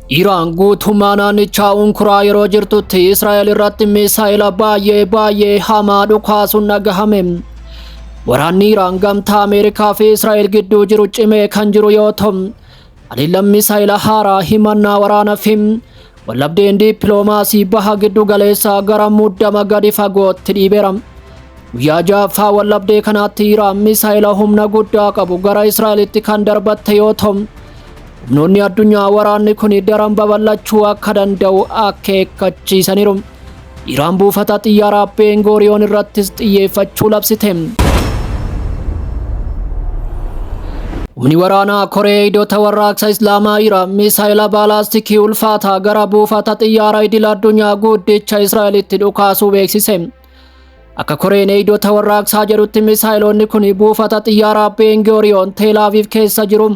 Iraan guutummaa naannichaa unkuraa yeroo jirtutti Israa'el irratti misaa'ila baay'ee baay'ee hamaa dhukaasuun dhagahame. Waraanni Iraan gamtaa Ameerikaa fi Israa'el gidduu jiru cimee kan jiru yoo ta'u, haleellaan misaa'ila haaraa himannaa waraanaa fi wallabdeen dippiloomaasii baha giddu galeessaa gara muddama gadi fagootti dhiibeera. Guyyaa ja'affaa wallabdee kanaatti Iraan misaa'ila humna guddaa qabu gara Israa'elitti kan darbatte yoo ta'u, humnoonni addunyaa waraanni kun daran babal'achuu akka danda'u akeekkachiisaniiru. Iraan buufata xiyyaaraa Beengoriyoon irrattis xiyyeeffachuu labsite. Humni waraanaa Koree Eegdota Warraaqsa Islaamaa Iraan misaa'ila baalaastikii ulfaataa gara buufata xiyyaara idil addunyaa guddicha Israa'elitti dhukaasuu beeksise. Akka Koreen Eegdota Warraaqsaa jedhutti misaa'iloonni kun buufata xiyyaaraa Beengoriyoon Teel Aviv keessa jiru,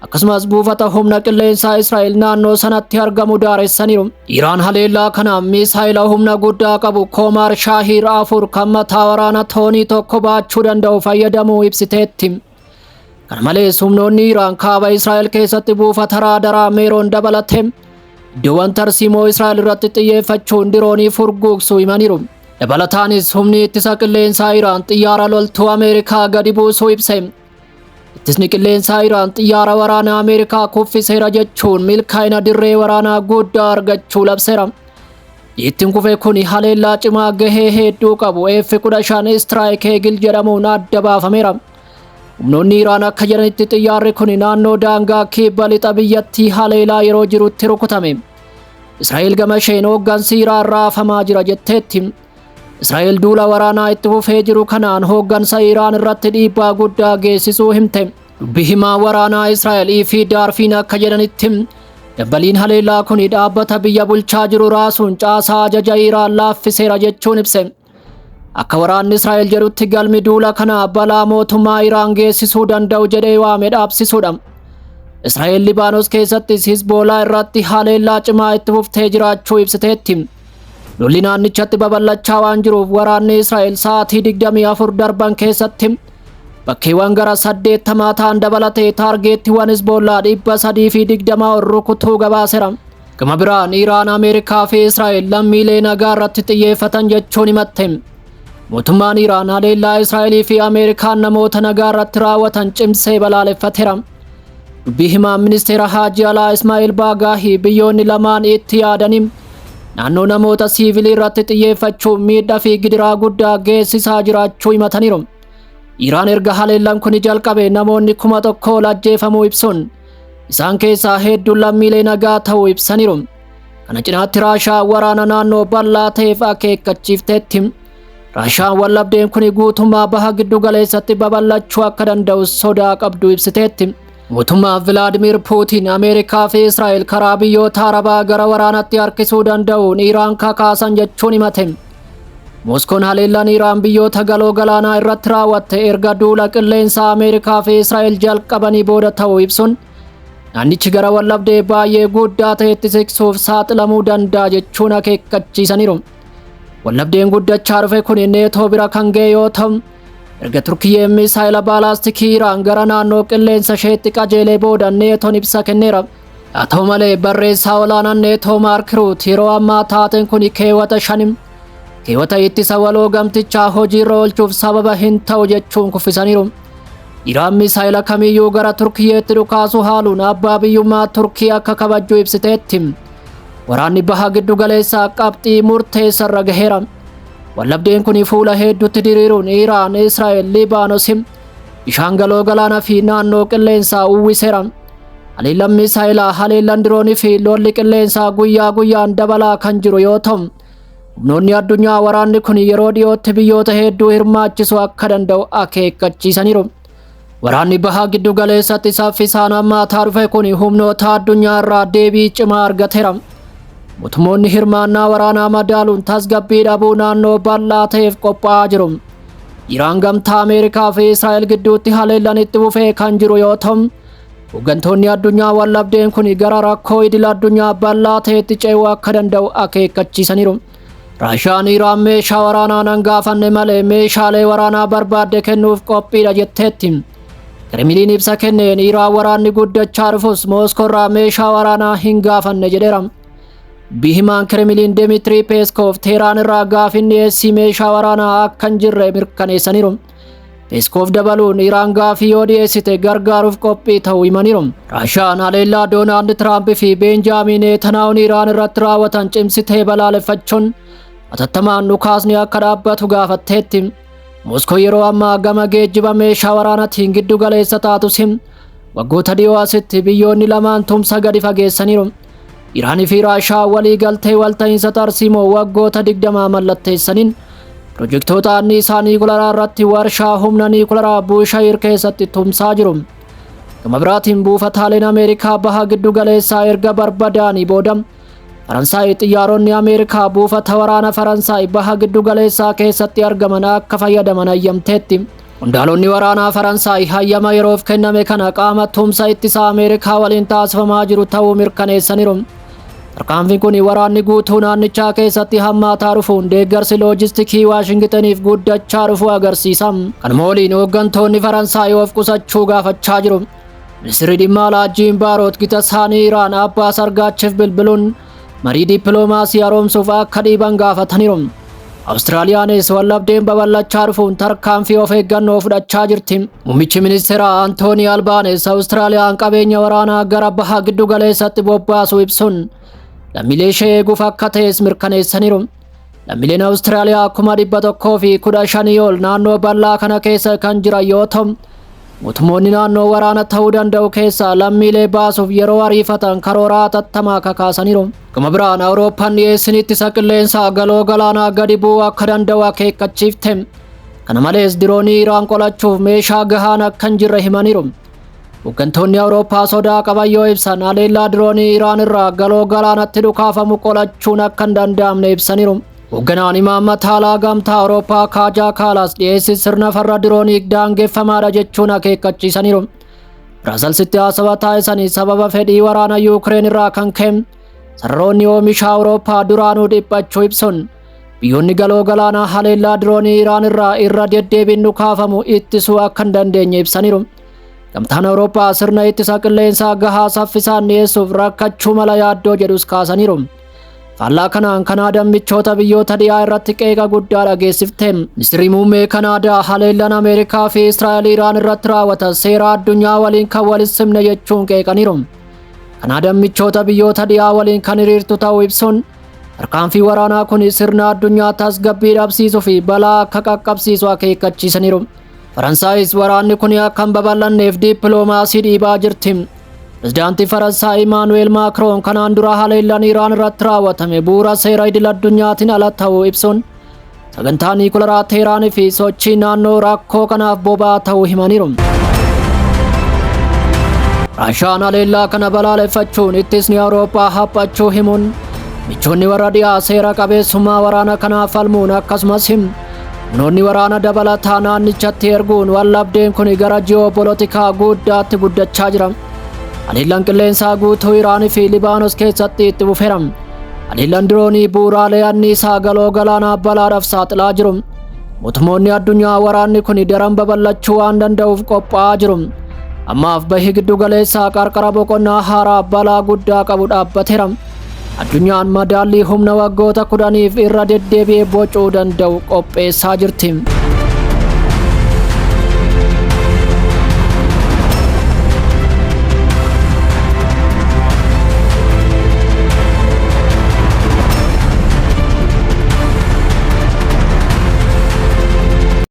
akkasumas buufata humna qilleensaa Israa'el naannoo sanatti argamu daaressaniiru. Iraan haleellaa kanaan misaa'ila humna guddaa qabu Koomaar Shaahir 4 kan mataa waraana toonii 1 baachuu danda'u fayyadamuu ibsiteetti. Kana malees humnoonni Iraan kaaba Israa'el keessatti buufata raadaraa Meeroon dabalatee iddoowwan tarsiimoo Israa'el irratti xiyyeeffachuun diroonii furguugsuu himaniiru. Dabalataanis humni ittisa qilleensaa Iraan xiyyaara loltuu Ameerikaa gadi buusuu ibse. Ittisni qilleensaa Iraan xiyyaara waraanaa Ameerikaa kuffiseera jechuun milkaa'ina dirree waraanaa guddaa argachuu labseera. Ittiin kufe kun haleellaa cimaa gahee hedduu qabu F-15 Strike Eagle jedhamuun adda baafameera. Humnoonni Iraan akka jedhanitti xiyyaarri kun naannoo daangaa kibba lixa biyyattii haleelaa yeroo jirutti rukutame. Israa'el gama isheen hooggansi Iraan raafamaa jira jetteetti. Israa'el duula waraanaa itti fufee jiru kanaan hooggansa Iraan irratti dhiibbaa guddaa geessisuu himte. Dubbi himaa waraanaa Israa'el fi Daarfiin akka jedhanitti dambaliin haleellaa kun dhaabbata biyya bulchaa jiru raasuun caasaa ajaja Iraan laaffiseera jechuun ibse. Akka waraanni Israa'el jedhutti galmi duula kanaa balaa mootummaa Iraan geessisuu danda'u jedhee waame dhaabsisuudha. Israa'el Libaanos keessattis Hizboolaa irratti haleellaa cimaa itti fuftee jiraachuu ibsiteetti. Lolli naannichatti babal'achaa waan jiruuf waraanni Israa'el sa'aatii 24 darban keessatti bakkeewwan gara 80 ta'an dabalatee taargeettiiwwan Hizboolaa 320 ol rukutuu gabaaseera. Gama biraan Iraan, Ameerikaa fi Israa'el lammiilee nagaa irratti xiyyeeffatan jechuun himatte. Mootummaan Iraan haleellaa Israa'elii fi Ameerikaan namoota nagaa irratti raawwatan cimsee balaaleffateera. Dubbii himaan ministeera Haajii Alaa Ismaa'il Baagaahii biyyoonni lamaan itti yaadanii naannoo namoota siivilii irratti xiyyeeffachuun miidhaa fi gidiraa guddaa geessisaa jiraachuu himataniiru. Iraan erga haleellaan kun jalqabe namoonni 1000 ol ajjeefamuu ibsuun isaan keessaa hedduun lammiilee nagaa ta'uu ibsaniiru. Kana cinaatti Raashaa waraana naannoo bal'aa ta'eef akeekkachiifteetti. Raashaan wallabdeen kun guutummaa baha giddu galeessatti babal'achuu akka danda'u sodaa qabdu ibsiteetti. Mootummaan Vilaadimir Puutiin Ameerikaa fi Israa'el karaa biyyoota Arabaa gara waraanatti harkisuu danda'uun Iraan kakaasan jechuun himate. Moskoon haleellaan Iraan biyyoota galoo galaanaa irratti raawwatte erga duula qilleensaa Ameerikaa fi Israa'el jalqabanii booda ta'uu ibsuun naannichi gara wallabdee baay'ee guddaa ta'etti siqsuuf saaxilamuu danda'a jechuun akeekkachiisaniiru. Wallabdeen guddachaa dhufe kun Neetoo bira kan ga'e yoo ta'u, erga Turkiyyeen misaa'ila baalaastikii Iraan gara naannoo qilleensa isheetti qajeelee booda Neetoon ibsa kenneera. Haa ta'u malee barreessaa olaanaan Neetoo Maark Ruut yeroo ammaa taateen kun keewwata 5 keewwata ittisa waloo gamtichaa hojiirra oolchuuf sababa hin ta'u jechuun kuffisaniiru. Iraan misaa'ila kamiyyuu gara Turkiyyeetti dhukaasuu haaluun abbaa biyyummaa Turkii akka kabajju ibsiteetti. Waraanni baha giddu galeessaa qabxii murteessarra gaheera. Wallabdeen kun fuula hedduutti diriiruun Iraan, Israa'el, Libaanos, bishaan galoo galaanaa fi naannoo qilleensaa uwwiseera. Haleellaan misaa'ilaa, haleellaan diroonii fi lolli qilleensaa guyyaa guyyaan dabalaa kan jiru yoo ta'u, humnoonni addunyaa waraanni kun yeroo dhiyootti biyyoota hedduu hirmaachisuu akka danda'u akeekkachiisaniiru. Waraanni baha giddu galeessatti saffisaan hammaataa dhufe kun humnoota addunyaa irraa deebii cimaa argateera. Mootummoonni hirmaannaa waraanaa madaaluun tasgabbii dhabuu naannoo bal'aa ta'eef qophaa'aa jiru. Iraan gamtaa Ameerikaa fi Israa'el gidduutti haleellaan itti fufee kan jiru yoo ta'u, hooggantoonni addunyaa wallabdeen kun gara rakkoo idil addunyaa bal'aa ta'etti ce'uu akka danda'u akeekkachiisaniiru. Raashaan Iraan meeshaa waraanaa nan gaafanne malee meeshaalee waraanaa barbaadde kennuuf qophiidha jetteetti. Kiremiliin ibsa kenneen Iraan waraanni guddachaa dhufus Mooskoorraa meeshaa waraanaa hin gaafanne jedheera. Dubbii himaan Kiremiliin Dimitrii Peeskoof Teheraan irraa gaafin dhiyeessii meeshaa waraanaa akka hin jirre mirkaneessaniiru. Peeskoof dabaluun Iraan gaafii yoo dhiyeessite gargaaruuf qophii ta'uu himaniiru. Raashaan haleellaa Doonaald Tiraamp fi Beenjaamin Neetanaa'uun Iraan irratti raawwatan cimsitee balaaleffachuun hatattamaan dhukaasni akka dhaabbatu gaafatteetti. Moskoo yeroo ammaa gama geejjiba meeshaa waraanaatiin giddu galeessa taatus waggoota dhiyoo asitti biyyoonni lamaan tumsa gadi fageessaniiru. Iraanii fi Raashaa walii galtee walta'iinsa tarsiimoo waggoota 20 mallatteessaniin pirojektoota anniisaa niikularaa irratti warshaa humna niikularaa Buushayir keessatti tumsaa jiru. Gama biraatiin buufataaleen Ameerikaa baha giddu galeessaa erga barbadaanii booda Faransaay xiyyaaronni Ameerikaa buufata waraana Faransaay baha giddu galeessaa keessatti argaman akka fayyadaman hayyamteetti. Qondaalonni waraanaa Faransaay hayyama yeroof kenname kana qaama tumsa ittisaa Ameerikaa waliin taasifamaa jiru ta'uu mirkaneessaniiru. Tarkaanfiin kun waraanni guutuu naannichaa keessatti hammaataa dhufuun deeggarsi loojistikii Waashingitaniif guddachaa dhufuu agarsiisa. Kanuma waliin hooggantoonni Faransaay of qusachuu gaafachaa jiru. Ministeerri dhimma alaa Jiin Baaroot gita isaanii Iraan Abbaas Argaachiif bilbiluun marii dippiloomaasii haaromsuuf akka dhiiban gaafataniiru. Awustiraaliyaanis wallabdeen babal'achaa dhufuun tarkaanfii of eeggannoo fudhachaa jirti. Muummichi ministeeraa Antoonii Albaanes Awustiraaliyaan qabeenya waraanaa gara baha giddu galeessatti bobbaasuu ibsuun lammiilee ishee eeguuf akka ta'es mirkaneessaniiru. Lammiileen Awustiraaliyaa 115,000 ol naannoo bal'aa kana keessa kan jiran yoo ta'u, mootummoonni naannoo waraana ta'uu danda'u keessaa lammiilee baasuuf yeroo ariifatan karoora hatattamaa kakaasaniiru. Gama biraan Awurooppaan dhiyeessin ittisa qilleensaa galoo galaanaa gadi bu'uu akka danda'u akeekkachiifte. Kana malees diroonii Iraan qolachuuf meeshaa gahaan akka hin jirre himaniiru. Hooggantoonni Awurooppaa sodaa qaban yoo ibsan haleellaa diroonii Iraan irraa galoo galaanatti dhukaafamu qolachuun akka hin danda'amne ibsaniiru. Hoogganaan imaammata alaa gamtaa Awurooppaa Kaajaa Kaalaas dhiyeessi sirna farra diroonii daangeffamaadha jechuun akeekkachiisaniiru. Biraaselsitti haasawaa taasisanii sababa fedhii waraana Yuukireen irraa kan ka'e sararoonni oomisha Awurooppaa duraanuu dhiphachuu ibsuun biyyoonni galoo galaanaa haleellaa diroonii Iraan irraa irra deddeebiin dhukaafamu ittisuu akka hin dandeenye ibsaniiru. Gamtaan Awurooppaa sirna ittisa qilleensaa gahaa saffisaan dhiyeessuuf rakkachuu mala yaaddoo jedhus kaasaniiru. Faallaa kanaan Kanaadaan michoota biyyoota dhiyaa irratti qeeqa guddaa dhageessifte. Ministeerri muummee Kanaadaa haleellaan Ameerikaa fi Israa'el Iraan irratti raawwatan seera addunyaa waliin kan wal simne jechuun qeeqaniiru. Kanaadaan michoota biyyoota dhiyaa waliin kan hiriirtu ta'uu ibsuun tarkaanfii waraanaa kun sirna addunyaa tasgabbii dhabsiisuu fi balaa akka qaqqabsiisu akeekkachiisaniiru. Faransaayis waraanni kun akka hin babal'anneef dippiloomaasii dhiibaa jirti. Pirezidaantii Faransaay Imaanu'eel Maakroon kanaan dura haleellaan Iraan irratti raawwatame bu'uura seera idil addunyaatiin ala ta'uu ibsuun sagantaa niikularaa Teeraanii fi sochii naannoo rakkoo kanaaf boba'aa ta'uu himaniiru. Raashaan haleellaa kana balaaleffachuun ittisni Awurooppaa haphachuu himuun michoonni warra dhiyaa seera qabeessummaa waraana kanaaf falmuun akkasumas humnoonni waraana dabalataa naannichatti erguun wallabdeen kun gara ji'oopolotikaa guddaatti guddachaa jira. Haleellaan qilleensaa guutuu Iraanii fi Libaanos keessatti itti fufeera. Haleellaan diroonii bu'uuraalee anniisaa galoo galaanaa balaadhaaf saaxilaa jiru. Mootummoonni addunyaa waraanni kun daran babal'achuu waan danda'uuf qophaa'aa jiru. Ammaaf bahi giddu galeessaa qarqara boqonnaa haaraa balaa guddaa qabu dhaabbateera. Addunyaan madaallii humna waggoota 10f irra deddeebi'ee bocuu danda'u qopheessaa jirti.